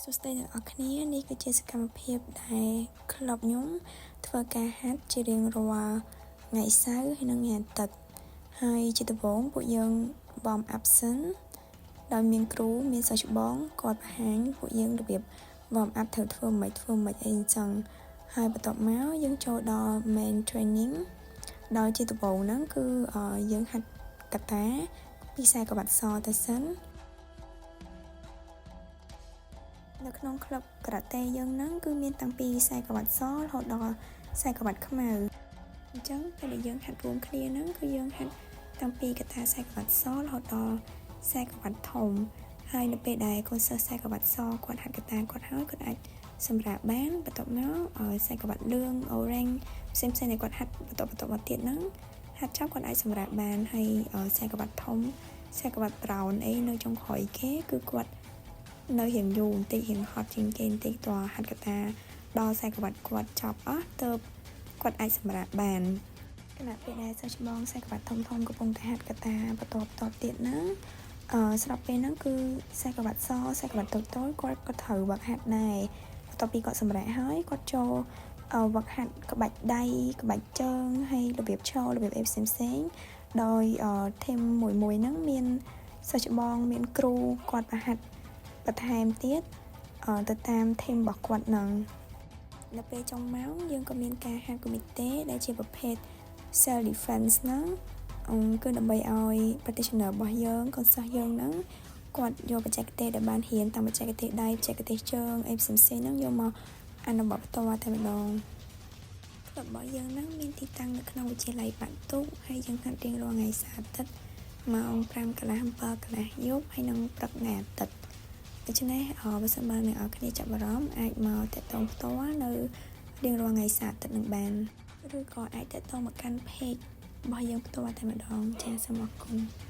សួស្តីអ្នកទាំងអស់គ្នានេះគឺជាសកម្មភាពដែលក្លឹបខ្ញុំធ្វើការហាត់ជារៀងរាល់ថ្ងៃសៅរ៍ហើយនិងថ្ងៃអាទិត្យហើយជាដំបូងពួកយើង warm up សិនដោយមានគ្រូមានសិស្សច្បងគាត់បង្ហាញពួកយើងរបៀប warm up ត្រូវធ្វើម៉េចធ្វើម៉េចអីអញ្ចឹងហើយបន្ទាប់មកយើងចូលដល់ main training ដោយជាដំបូងហ្នឹងគឺយើងហាត់កតាពីខ្សែក្រវ៉ាត់សទៅសិននៅក្នុងក្លឹបការ៉ាតេយើងហ្នឹងគឺមានតាំងពីខ្សែក្រវ៉ាត់សរហូតដល់ខ្សែក្រវ៉ាត់ខ្មៅអញ្ចឹងពេលដែលយើងហាត់រួមគ្នាហ្នឹងគឺយើងហាត់តាំងពីកតាខ្សែក្រវ៉ាត់សរហូតដល់ខ្សែក្រវ៉ាត់ធំហើយនៅពេលដែលកូនសិស្សខ្សែក្រវ៉ាត់សគាត់ហាត់កតាគាត់ហើយគាត់អាចសម្រាកបានបន្ទាប់មកខ្សែក្រវ៉ាត់លឿង orange ផ្សេងផ្សេងដែលគាត់ហាត់បន្តបន្តមកទៀតហ្នឹងហាត់ចប់គាត់អាចសម្រាកបានហើយខ្សែក្រវ៉ាត់ធំខ្សែក្រវ៉ាត់ brown អីនៅចុងក្រោយគេគឺគាត់នៅរៀងយូរបន្តិចរៀងហត់ជាងគេបន្តិចតើហាត់កតាដល់ខ្សែក្រវ៉ាត់គាត់ចប់អស់ទៅគាត់អាចសម្រាកបានខណៈពេលដែលសិស្សច្បងខ្សែក្រវ៉ាត់ធំធំកំពុងតែហាត់កតាបន្តបន្តទៀតហ្នឹងអឺស្រាប់ពេលហ្នឹងគឺខ្សែក្រវ៉ាត់សខ្សែក្រវ៉ាត់តូចតូចគាត់ក៏ត្រូវវឹកហាត់ដែរបន្ទាប់ពីគាត់សម្រាកហើយគាត់ចូលវឹកហាត់ក្បាច់ដៃក្បាច់ជើងហើយរបៀបឈររបៀបអីផ្សេងផ្សេងដោយ team មួយមួយហ្នឹងមានសិស្សច្បងមានគ្រូគាត់បង្ហាត់បន្ថែមទៀតទៅតាម team របស់គាត់ហ្នឹងនៅពេលចុងម៉ោងយើងក៏មានការហាត់ kumite ដែលជាប្រភេទ self defense ហ្នឹងគឺដើម្បីឲ្យ practitioner របស់យើងកូនសិស្សយើងហ្នឹងគាត់យកបច្ចេកទេសដែលបានរៀនតាមបច្ចេកទេសដៃបច្ចេកទេសជើងអីផ្សេងៗហ្នឹងយកមកអនុវត្តផ្ទាល់តែម្ដងក្លឹបរបស់យើងហ្នឹងមានទីតាំងនៅក្នុងវិទ្យាល័យបាក់ទូកហើយយើងហាត់រៀងរាល់ថ្ងៃសៅរ៍អាទិត្យម៉ោង5កន្លះ7កន្លះយប់ហើយនិងព្រឹកថ្ងៃអាទិត្យដូច្នេះបើសិនបើអ្នកទាំងអស់គ្នាចាប់អារម្មណ៍អាចមកទាក់ទងផ្ទាល់នៅរៀងរាល់ថ្ងៃសៅរ៍អាទិត្យនឹងបានឬក៏អាចទាក់ទងមកកាន់ page របស់យើងផ្ទាល់តែម្ដងចាសសូមអរគុណ។